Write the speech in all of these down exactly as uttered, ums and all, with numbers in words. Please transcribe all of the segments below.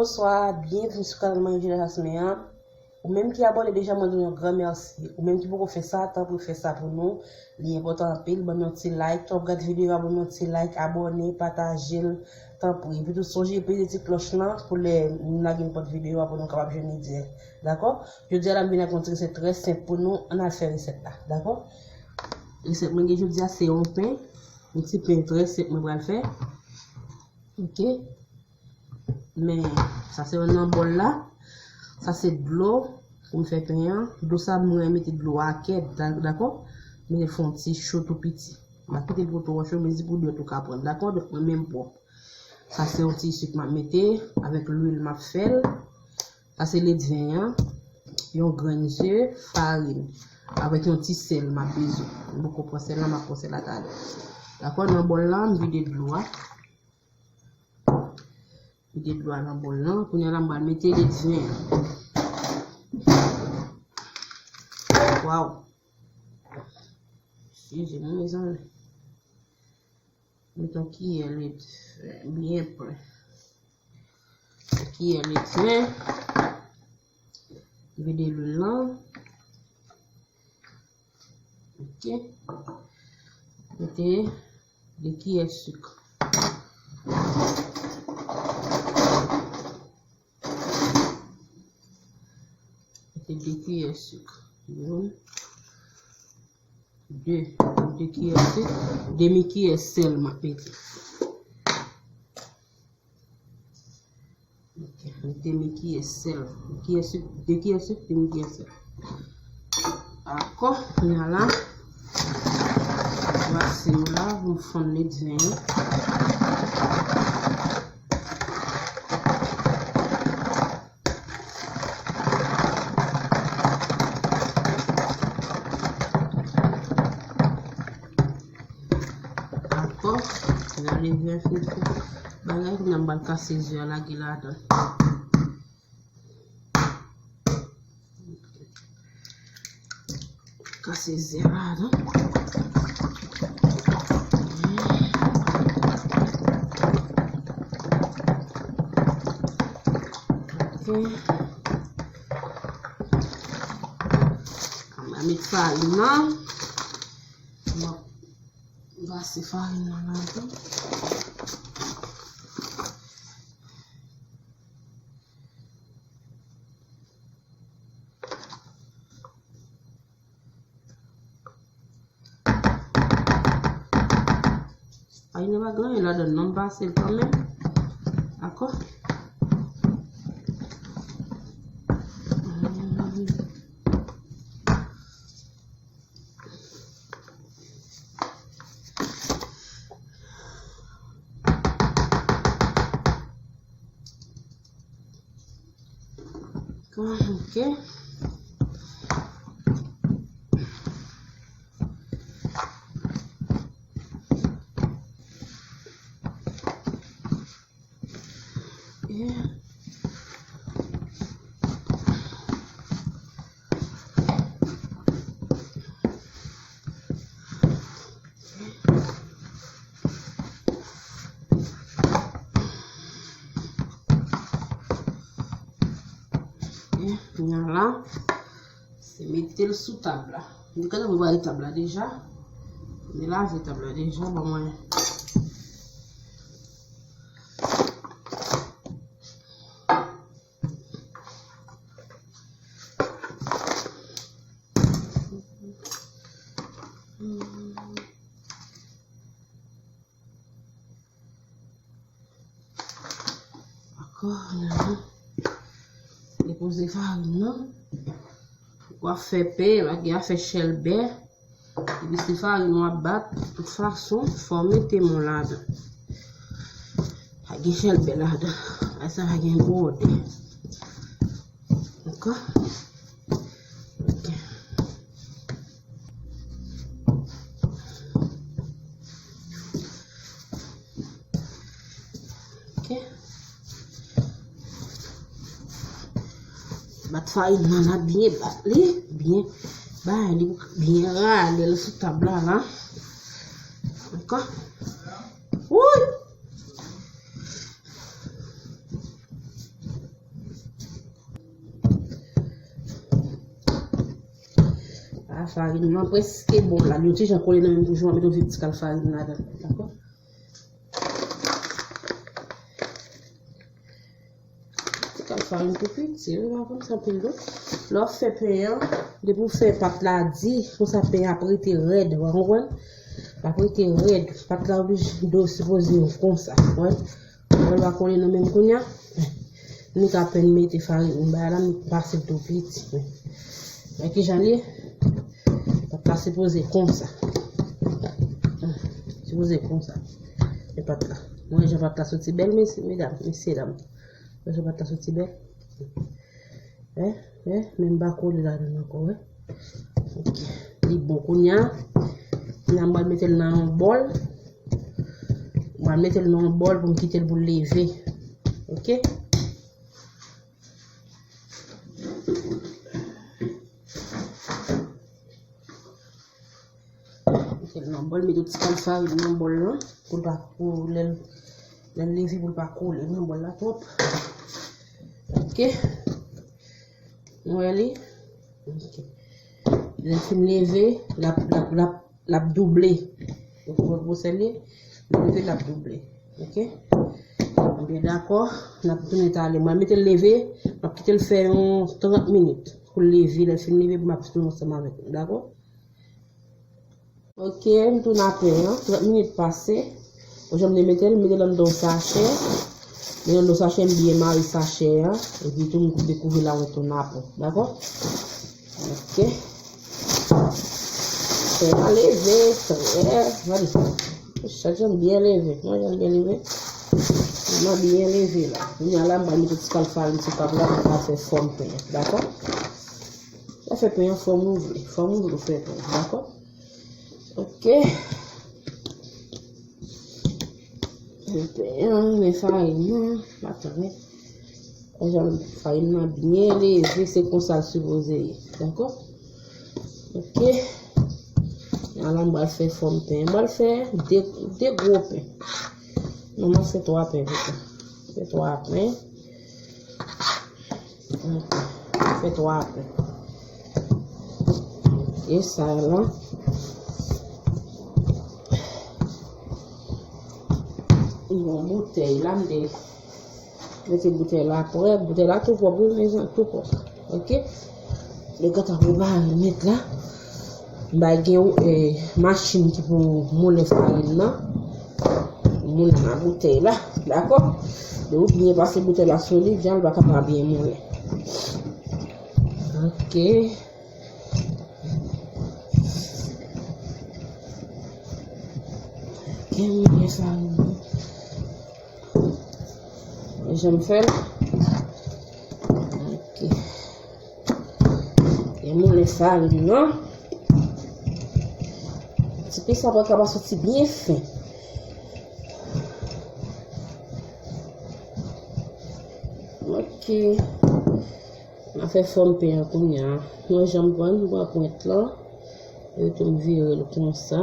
Bonswa, byenvini sou kanal Manje Jasmin an. Ou menm ki abòne deja, mwen di w yon gran mèsi. Ou menm ki poko fè sa, tanpri fè sa pou nou. Li enpòtan anpil. Ban m yon ti like. Lè w ap gade videyo a, ban m yon ti like, abòne, pataje l, tanpri. Epi tou, sonje peze ti klòch lan pou lè m lage nenpòt videyo a pou nou kapab jwenn li dirèk. Dakò? Jodi a la, m vin ak yon ti resèt trè senp pou nou. Ann al fè resèt la. Dakò? Resèt mwen gen jodi a, se yon pen. Yon ti pen trè senp mwen pral fè. Ok. Men, sa se nan bòl la. Sa se dlo pou m fè pen an. Dlo sa, mwen mete dlo a kèd, da- dakò? Mete l fè yon ti cho tou piti. M pa kite l twò cho, men si pou dwèt ou ka pran l, dakò? Donk, mwen menm pwòp. Sa se yon ti sik m ap mete, avèk lwil m ap fè l. Sa se ledven an, yon grenn ze, farin, avèk yon ti sèl m ap bezwen. M poko pran sèl la, m ap pran sèl la talè. Dakò, nan bòl la, m vide dlo a. Vide dlo a nan bòl la. Kounye a la, m pral mete ledven an. Waw. Eskize mwen, mezanmi. Met yon kiyè ledven byen plen. Kiyè ledven. Vide lwil lan. Ok. Mete de kiyè sik. Mete de kiyè sik. Youn. De. De kiyè sik. Demi kiyè sèl m ap mete. Ok, demi kiyè sèl. Kiyè sik, de kiyè sik, demi kiyè sèl. Dakò, kounye a la, m pase yo la, pou m fann ledven yo. Dakò, nan ledven fin fè bagay, kounye a m pral kase ze a lage ladan. Kase ze a ladan. Ok. Mwen met farin nan. Mwen vase farin nan ladan. Farin nan pa gen anyen ladan, non, m pase l kanmenm. Dakò? Ok. Kounye a la, se mete l sou tab la. M te gentan prepare tab la deja. M te lave tab la deja, ban mwen. Dakò, la. Depoze farin nan. W ap fè pen, pa gen afè chèlbè. Epi se farin w ap bat. Tout fason, fò w mete men w ladan. Pa gen chèlbè ladan. Ay, sa pa gen bòdè. Dakò? Ok. Ok. Bat farin nan la, byen bat li, byen bay li, byen rale l sou tab la la. Dakò? Wouy! Farin nan prèske bon la. Li yon ti jan kole nan menm toujou, mwen met yon ti kal farin ladan. Dakò? Ti kal farin tou piti, wi, pa konn sa anpil dlo. Lè w ap fè pen an, depi w fè pat la di, konsa pen an ap rete rèd, w konprann? L ap rete rèd. Pat la oblije dwe sipoze yo konsa, w konprann? Mwen pa kole nan menm kounye a. Ni ka penn mete farin, bagay la, m pase l tou piti. Men kijan li ye? Pat la sipoze konsa. Sipoze konsa. E pat la. Mwen jan pat la soti bèl, mesye, medam, mesye, dam. Mwen jan pat la soti bèl. Eh, eh, men m pa kole ladan ankò, eh. Ok. Li bon kounye a. Kounye a m pral mete l nan yon bòl. M pral mete l nan yon bòl pou m kite l pou l leve. Ok? Mete l nan bòl, mete yon ti kal farin nan bòl lan, pou l pa, pou lè l, lè l leve, pou l pa kole nan bòl la twòp. Ok. Nou wè li? Ok. Lè l fin leve, l ap, l ap, l ap, l ap double. Ou konprann pou sèl li? Leve, l ap double. Ok? Ebyen, dakò. N ap tounen talè. Mwen mete l leve, m ap kite l fè yon trant minit. Pou l leve, lè l fin leve, m ap tounen ansanm avèk nou. Dakò? Ok, m tounen apre, an. Trant minit pase. Ou jan m te mete l, mete l anndan yon sachè. Mete l anndan yon sachè, m byen mare sachè a. Epi tou, m dekouvri l avèk yon napon. Dakò? Ok. Pen an leve, trè, gade. Chak jan byen leve. Mwen jan byen leve. Mwen byen leve la. Kounye a la, m pral mete ti kal farin sou tab la, pou m ka fè fòm pen an. Dakò? Sa fè pen an fòm ou vle. Fòm ou vle w fè pen an. Dakò? Ok. Pen an, men farin nan, pa tann. Jan farin nan byen leve, se konsa l sipoze ye. Dakò? Ok. Ala m pral fè fòm pen. M pral fè de, de gwo pen. Non, m ap fè twa pen pito. Fè twa pen. Ok. Fè twa pen. E sa la. Yon boutèy la, m te mete boutèy la prè. Boutèy la tou pwòp, wi, mezanmi, tou pwòp. Ok? Lè gata prepare mèt la. M bay gen, eh, machin ki pou moulen farin nan. Moulen nan boutèy la. Dakò? Lè ou byen pase boutèy la solid, jan l pa ka pa byen moulen. Ok. Ok, moulen farin nan. Jan m fè l. Ok. E moulen farin nan. Ti pis sa pa ka pa soti byen fen. Ok. M a fè fòm pen an kounye a. Mwen jan m pran, m pran pwent lan. Epi tou m vire l konsa.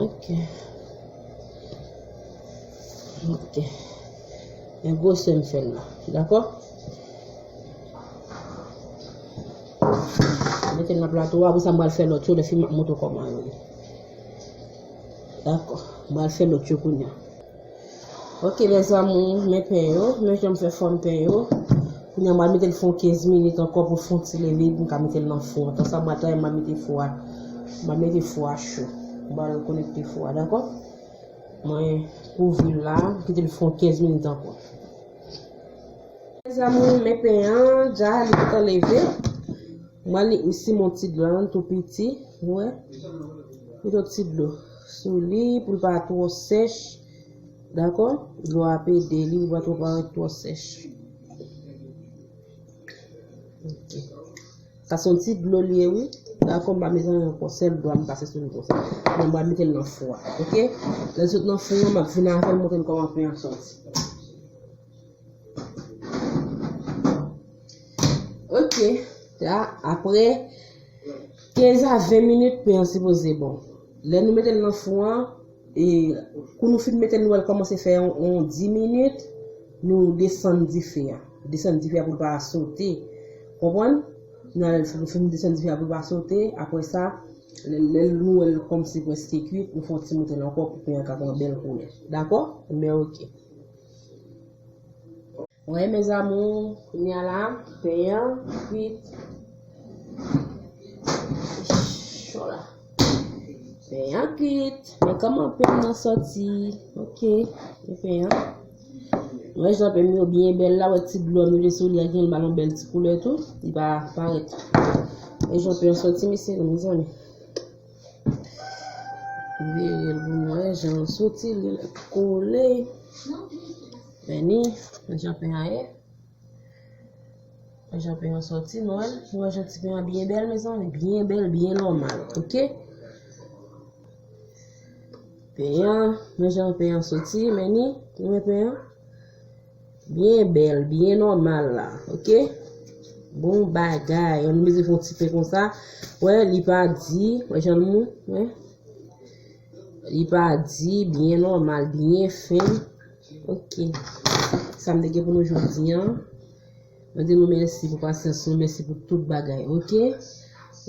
Ok. Ok. Men gwosè m fè l la. Dakò? Mete l nan plato a, apre sa m pral fè lòt yo, lè fini m ap montre w kòman yo ye. Dakò. M pral fè lòt yo kounye a. Ok, les amours, men pen yo, men jan m fè fòm pen yo. Kounye a, m pral mete l fè yon kenz minit ankò pou l fè yon ti leve, pou m ka mete l nan fou an. Tan sa, m pral travay, m pral mete fou a, m pral mete fou a cho. M pral konekte fou a, dakò? Mwen kouvri l la, m kite l fè yon kenz minit ankò. Les amours, men pen an, dja, li gentan leve. M pral li, m simen yon ti dlo la, tou piti, ou wè. Mete yon ti dlo sou li, pou l pa twò sèch. Dakò? Dlo a ap ede li, pou l pa twò parèt twò sèch. Ok. Sa se yon ti dlo li ye, wi. Dakò, m pa bezwen ankò, sèl dlo a m pase sou li konsa. Men m pral mete l nan fou a, ok? Lè l sot nan fou a, m ap vin avè l, montre n kòman pen an sòti. Ok, la, apre kenz a ven minit, pen an sipoze bon. Lè nou mete l nan fou an, e kou nou fin mete l, nou wè l kòmanse fè yon, yon dis minit, nou desann dife a. Desann dife a pou l pa sote. Konprann? Nou al fin desann dife a pou l pa sote. Apre sa, lè, lè nou wè l kòmsi prèske kwit, nou fè yon ti moute l ankò pou pen an ka pran bèl koulè. Dakò? Enben, oke. Wè, mes amours, kounye a la, pen an kwit. Cho la. Pen an kwit. Men kòman pen nan sòti? Oke. E pen an. Wè jan pen yo byen bèl la, wè ti dlo nou de sou li a gen ba l yon bèl ti koulè tou. Li pa parèt. Wè jan pen an sòti, mesye, mezanmi. Vire l pou nou wè jan l sòti, li kole. Men ni, wè jan pen an ye. Wè jan pen an sòti, nou wè l. Nou wè jan ti pen an byen bèl, mezanmi. Byen bèl, byen nòmal, oke? Pen an, men jan pen an sòti, men ni, nou wè pen an. Byen bèl, byen nòmal la, oke? Bon bagay, ann bezwen fè yon ti pen konsa. Wè, li pa di, wè jan l mou, wè. Li pa di, byen nòmal, byen fen. Oke. Sa m te gen pou nou jodi an. Mwen di nou mèsi pou pasyans nou, mèsi pou tout bagay, oke?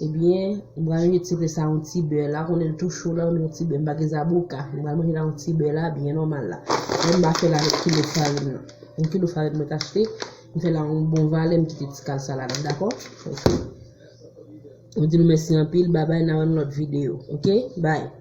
Ebyen, m pral mete ti pen sa yon ti bè la, konnen l tou cho la, yon ti bè, m pa gen zaboka. M pral manje la yon ti bè la, byen nòmal la. Mwen m pa fè l avèk kilo farin nan. Yon kilo farin mwen t achte, m fè la yon bon valè, m kite ti kal sa ladan, dakò? Oke. Mwen di nou mèsi anpil, babay, n a wè nan lòt videyo, oke? Bye.